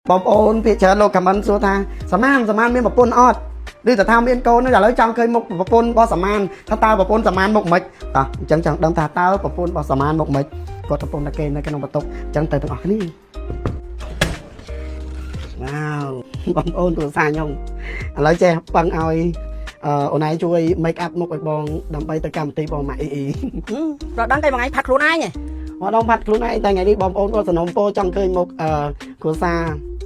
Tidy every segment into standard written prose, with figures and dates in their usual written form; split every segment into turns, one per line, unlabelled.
បងប្អូនភាគច្រើនលោក comment សួរថាសមានសមានមានប្រពន្ធអត់ឬតើថាមានកូនឥឡូវចង់ឃើញមុខប្រពន្ធរបស់សមានថាតើប្រពន្ធសមានមុខមិនតោះអញ្ចឹងចង់ដឹងថាតើប្រពន្ធរបស់សមានមុខមិនគាត់កំពុងតែគេនៅក្នុងបន្ទប់អញ្ចឹងទៅទាំងអស់គ្នាវ៉ាវបងប្អូនគ្រួសារខ្ញុំឥឡូវចេះប៉ឹងឲ្យអឺអូនឯងជួយ make up មុខឲ្យបងដើម្បីទៅកម្មវិធីបងម៉ាក់អ៊ីអ៊ី
រត់ដឹងតែមួយថ្ងៃផាត់ខ្លួនឯងហ៎
មកដងផាត់ខ្លួនឯងតែថ្ងៃនេះបងប្អូនគាត់សំណុំពោចង់ឃើញមុខអឺគ្រួសារ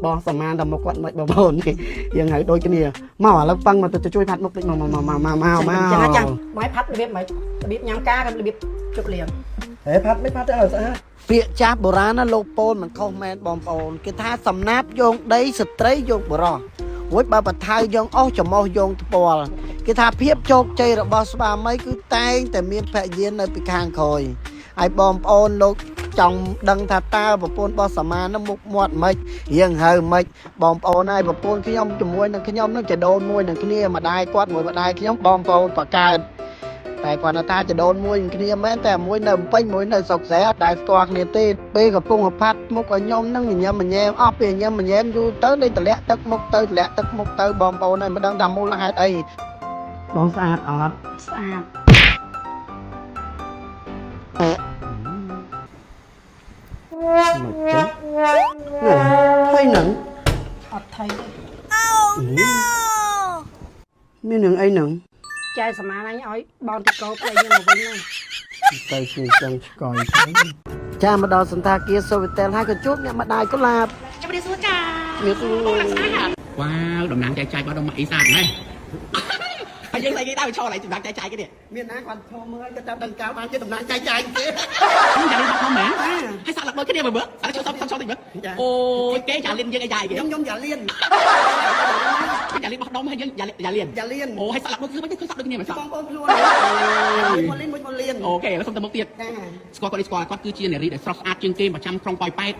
បងសមានដល់មុខគាត់មិនបងប្អូនយើងហើយដូចគ្នាមកឥឡូវប៉ឹងមកទៅជួយផាត់មុខតិចមកមកមកមកមកមក
ចឹងណាចាំមួយផាត់របៀបម៉េចរបៀបញ៉ាំការរបៀបជប់លៀង
ហេផាត់មិនផាត់ទៅឲ្យស្អាតពាក្យចាស់បុរាណណាលោកពោលមិនខុសមែនបងប្អូនគេថាសំណាបយោងដីស្ត្រីយោងបរោះរួចបើបថៅយោងអស់ច្មោះយោងថ្ពាល់គេថាភាពជោគជ័យរបស់ស្វាមីគឺតែងតែមានភរិយានៅពីខាងក្រោយហើយបងប្អូនលោកចង់ដឹងថាតើប្រពន្ធរបស់សមាននឹងមុខមាត់ម៉េចរៀងហើម៉េចបងប្អូនហើយប្រពន្ធខ្ញុំជាមួយនឹងខ្ញុំនឹងចដូនមួយនឹងគ្នាម្ដាយគាត់មួយម្ដាយខ្ញុំបងប្អូនបកើត តែគាត់ថាចដូនមួយនឹងគ្នាមែនតែមួយនៅភ្នំពេញមួយនៅស្រុកស្រែអត់ដែលស្គាល់គ្នាទេពេលកំពុងផាត់មុខឲ្យខ្ញុំនឹងញញឹមញែមអស់ពេលញញឹមញែមយូរទៅដូចតម្លាក់ទឹកមុខទៅតម្លាក់ទឹកមុខទៅបងប្អូនហើយមិនដឹងថាមូលហេតុអីបងស្អាតអត់
ស្អាត
មកចឹងហើយនឹង
អត់ថៃទេ
មាននឹងអីនឹង
ចែសមានអញឲ្យបងទីកោប្តីខ្ញុំមកវិញហ្នឹង
ទៅជាចឹងឆ្កយចាមកដល់សន្តាគារសូវីតែលហើយក៏ជួបអ្នកម្ដាយកុលាប
ជម្រាបសួរចា
មានសួរ
វ៉ាវតំណាងចែកចាយរបស់ដុំម៉ាក់អ៊ីសាតណាហើយយើងស្អីគេដែរឈរឡៃតំណាងចែកចាយគេនេះ
មានណាគាត់ឈរមើលគាត់ចាប់ដឹងកាលបានជាតំណាងចែកចាយគេ
ខ្ញុំចាលីនបោះធំមែនហើយសាក់លឹកដូចគ្នាមើលមើលសាក់ចូលសុំសុំតិចមើលអូយគេចាលីនយើងអីចាយគេ
ខ្ញុំខ្ញុំយ៉ាលៀន
ចាលីនបោះដុំហើយយើងយ៉ាលីន
យ៉ាលៀន
អូហើយសាក់លឹកដូចគឺមិនគឺសាក់ដូចគ្នាមែនសាក់
បងប្អូនខ្លួនមួយមកលៀនមួយមកលៀន
អូខេឥឡូវសុំទៅមុខទៀត
ចា
ស្គាល់គាត់នេះស្គាល់គាត់គឺជានារីដែលស្រស់ស្អាតជាងគេប្រចាំក្រុងប៉ោយប៉ែតឥ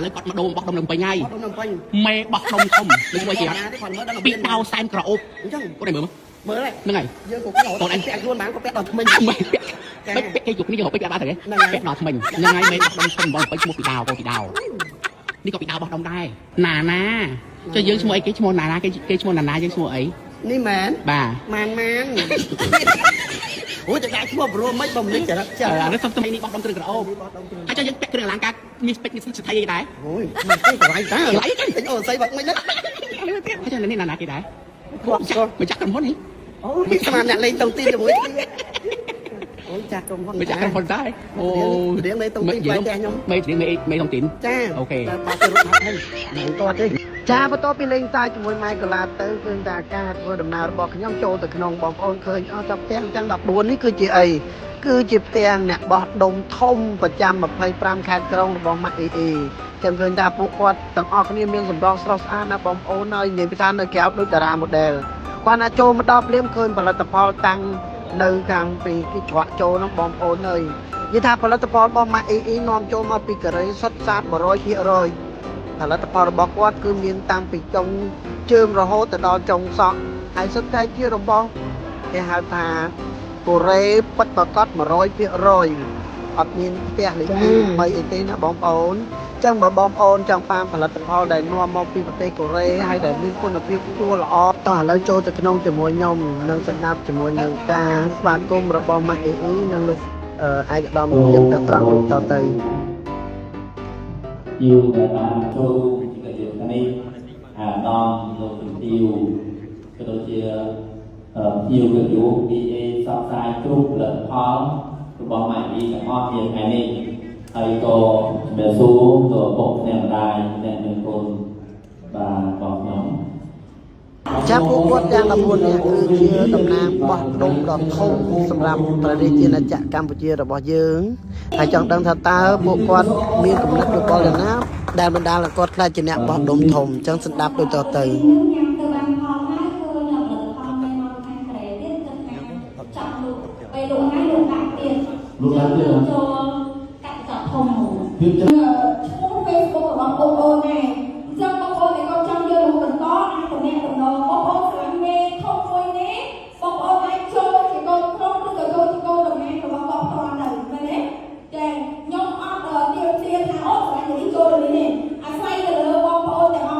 ឡូវគាត់មកដូរបោះដុំនៅពេញហើយ
អត់ដុំពេញ
មេបោះដុំធំដូចមួយគេអត់
គាត់មើលដល់
ពីដៅសែនក្រអូប
អញ្ចឹង
គាត់ได้មើល
មើល
ហ្នឹងហើយ
យើងក៏គាត់ពាក់ខ្លួនបានក៏ពាក់ដល់ថ្មិញ
មិនពាក់ពាក់គេជួបគ្នាយើងពាក់បានទេពាក់ដល់ថ្មិញហ្នឹងហើយមេបោះដុំធំបងពេញឈ្មោះពីដាវបងពីដាវនេះក៏ពីដាវបោះដុំដែរណាណាចុះយើងឈ្មោះអីគេឈ្មោះណាណាគេគេឈ្មោះណាណាយើងឈ្មោះអី
នេះមែន
បាទ
ម៉ានម៉ានអូចដាក់ឈ្មោះព្រោះមិនបំលេចចរិតចា
អានេះសុំថ្មីនេះបោះដុំគ្រឿងក្រអូបហើយចុះយើងពាក់គ្រឿងអលង្ការមានស្ពេចមានស្ថៃអីដែរ
អូយមិនទេកន្លែងតា
កន្លែងទេ
អូស្អីបាក់មិនណា
ហើយចុះនេះណាណាគេដែរម្ចាស់ក្រុមហ៊ុននេះ
អូយស្មានអ្នកលេងតុងទីនជាមួយគ្នាអូយចាស់ក្រុមហ៊ុន
ម្ចាស់ក្រុមហ៊ុនដែរអូ
រៀងលេងតុងទីនបែកផ្ទះខ្ញុំ
មេរៀងមេមេតុងទីន
ចា
OK
តែបាត់ទៅរត់ហើយមិនតទេចាបន្ទាប់ពីលេងសាយជាមួយម៉ែកូឡាទៅគឺថាការធ្វើដំណើររបស់ខ្ញុំចូលទៅក្នុងបងប្អូនឃើញអស់តែផ្ទាំងទាំង14នេះគឺជាអីគឺជាផ្ទាំងអ្នកបោះដុំធំប្រចាំ25ខេត្តក្រុងរបស់ម៉ាក់អ៊ីអ៊ីចាំឃើញថាពួកគាត់ទាំងអស់គ្នាមានសម្រស់ស្រស់ស្អាតណាស់បងប្អូនហើយនិយាយពីថានៅក្រៅដូចតារា model គាត់ណាចូលមកដល់ភ្លាមឃើញផលិតផលតាំងនៅខាងពីគេច្រកចូលហ្នឹងបងប្អូនអើយនិយាយថាផលិតផលរបស់ម៉ាក់អ៊ីអ៊ីនាំចូលមកពីកូរ៉េសុទ្ធសាធ100%ផលិតផលរបស់គាត់គឺមានតាំងពីចុងជើងរហូតទៅដល់ចុងសក់ហើយសុទ្ធតែជារបស់គេហៅថាកូរ៉េពិតប្រាកដ100%អត់មានផ្ទះលេខ2 3អីទេណាបងប្អូនចឹងបើបងប្អូនចង់បានផលិតផលដែលនាំមកពីប្រទេសកូរ៉េហើយដែលមានគុណភាពខ្ពស់ល្អតោះឥឡូវចូលទៅក្នុងជាមួយខ្ញុំនិងស្ដាប់ជាមួយនឹងការស្វាគមន៍របស់ម៉ាក់អ៊ីអ៊ីនិងលោកអឺឯកឧត្តមខ្ញុំទៅត្រង់តទៅ
ជាវដែលបានចូលរួមវិទ្យានេះអាដាមលោកជំទាវក៏ដូចជាភ្ញៀវកិត្តិយស BA ផ្សព្វផ្សាយគ្រប់ផលិតផលរបស់ម៉ាក់អ៊ីទាំងអស់នាថ្ងៃនេះហើយក៏ជំរាបសួរទៅឪពុកអ្នកម្ដាយអ្នកមានគុណបាទបងខ្ញុំ
ចាពួកគាត់ទាំង14នាក់គឺជាតំណាងបោះដុំដ៏ធំសម្រាប់ព្រះរាជាណាចក្រកម្ពុជារបស់យើងហើយចង់ដឹងថាតើពួកគាត់មានគំនិតយោបល់យ៉ាងណាដែលបណ្ដាលឲ្យគាត់ក្លាយជាអ្នកបោះដុំធំអញ្ចឹងស្ដាប់ដូចតទៅ
ញ៉ាំទៅបានផលហើយឃើញផលិតផលនៅមកខាងក្រេទៀតគិតថាចង់លក់ពេលលក់ហើយលក់ដាក់ទៀត
លក់ដាក់ទៀត
ចូលកាត់ចោលធំហ្មង
ភាព
ឈ្មោះ Facebook របស់បងប្អូនដែរអញ្ចឹងបងប្អូនដែលគាត់ចង់យកមកបន្តអាចតំណាក់តំណងបងប្អូនស្រឡាញ់មេធំមួយនេះបងប្អូនអាចចូលជាកូនក្រុមឬក៏ចូលជាកូនតំណាងរបស់គាត់ផ្ទាល់ទៅមែនទេចាខ្ញុំអត់ទៀមទាថាអូស្រឡាញ់នេះចូលនេះទេអាស្រ័យទៅលើបងប្អូនទាំងអស់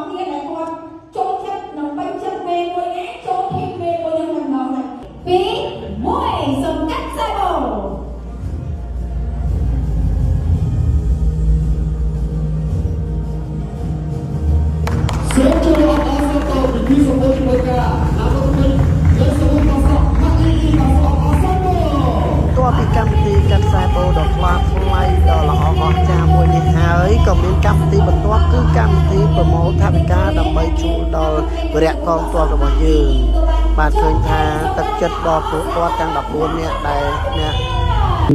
សូមជួយអបអរសាទរពិធីសម្ពោធធ្វើការតាមរយៈនៃសមុទ្រសក់ម៉ាក់អ៊ីអ៊ីបាទសូមអបអរសាទរ
តួពីកម្មវិធីកាត់ខ្សែបូដ៏ខ្លាថ្លៃដ៏ល្អអស្ចារ្យមួយនេះហើយក៏មានកម្មវិធីបន្ទាប់គឺកម្មវិធីប្រមូលថវិកាដើម្បីជួលដល់វរៈកងទ័ពរបស់យើង បាទឃើញថាទឹកចិត្តរបស់ពួកគាត់ទាំង14នាក់ដែលអ្នក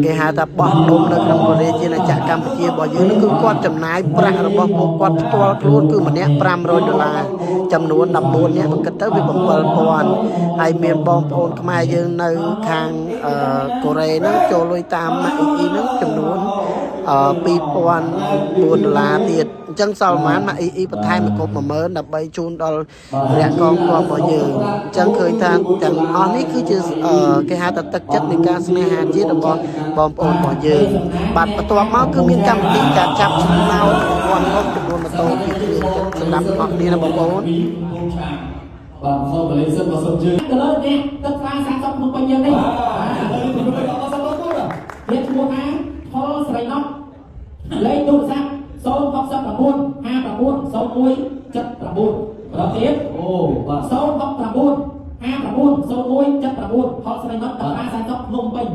គេហៅថាបោះដុំនៅក្នុងប្រទេសជាណាចក្រកម្ពុជារបស់យើងនោះគឺគាត់ចំណាយប្រាក់របស់ពួកគាត់ផ្ទាល់ខ្លួនគឺម្នាក់500ដុល្លារចំនួន14នាក់បើគិតទៅវា7000ហើយមានបងប្អូនខ្មែរយើងនៅខាងអឺកូរ៉េហ្នឹងចូលលុយតាមម៉ាក់អ៊ីអ៊ីហ្នឹងចំនួនអឺ2004ដុល្លារទៀតអញ្ចឹងសល់ប្រហែលម៉ាក់អ៊ីអ៊ីបន្ថែមមកគ្រប់10000ដើម្បីជូនដល់រយៈកងទ័ពរបស់យើងអញ្ចឹងឃើញថាទាំងអស់នេះគឺជាអឺគេហៅថាទឹកចិត្តនៃការស្នេហាជាតិរបស់បងប្អូនរបស់យើងបាទបន្ទាប់មកគឺមានកម្មវិធីការចាប់ឆ្នោតរង្វាន់ធំចំនួនម៉ូតូពីរគ្រឿងសម្រាប់អស់គ្នាណាបងប្អូន
បាទសូមបលេសិនបាទសូមជឿ
ទៅលើអ្នកទឹកខ្លា30ក្នុងពេញយើងនេះ
បាទសូមអរគុណ
មានឈ្មោះថាថុលស្រីណុកលេខទូរស័ព្ទ069 59 01 79បន្តទៀត
អូបាទ
069 59 01 79ថុលស្រីណុកទឹកខ្លា30ភ្នំពេញ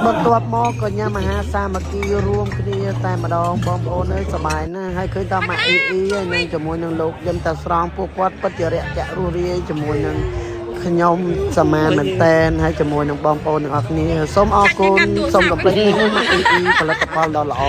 បន្ទាប់មកក៏ញ៉ាំអាហារសាមគ្គីរួមគ្នាតែម្ដងបងប្អូនអើយសប្បាយណាស់ហើយឃើញថាម៉ាក់អ៊ីអ៊ីហើយនឹងជាមួយនឹងលោកយឹមតាស្រង់ពួកគាត់ពិតជារាក់ទាក់រួសរាយជាមួយនឹងខ្ញុំសមានមែនតែនហើយជាមួយនឹងបងប្អូនទាំងអស់គ្នាសូមអរគុណសូមកុំភ្លេចម៉ាក់អ៊ីអ៊ីផលិតផលដ៏ល្អ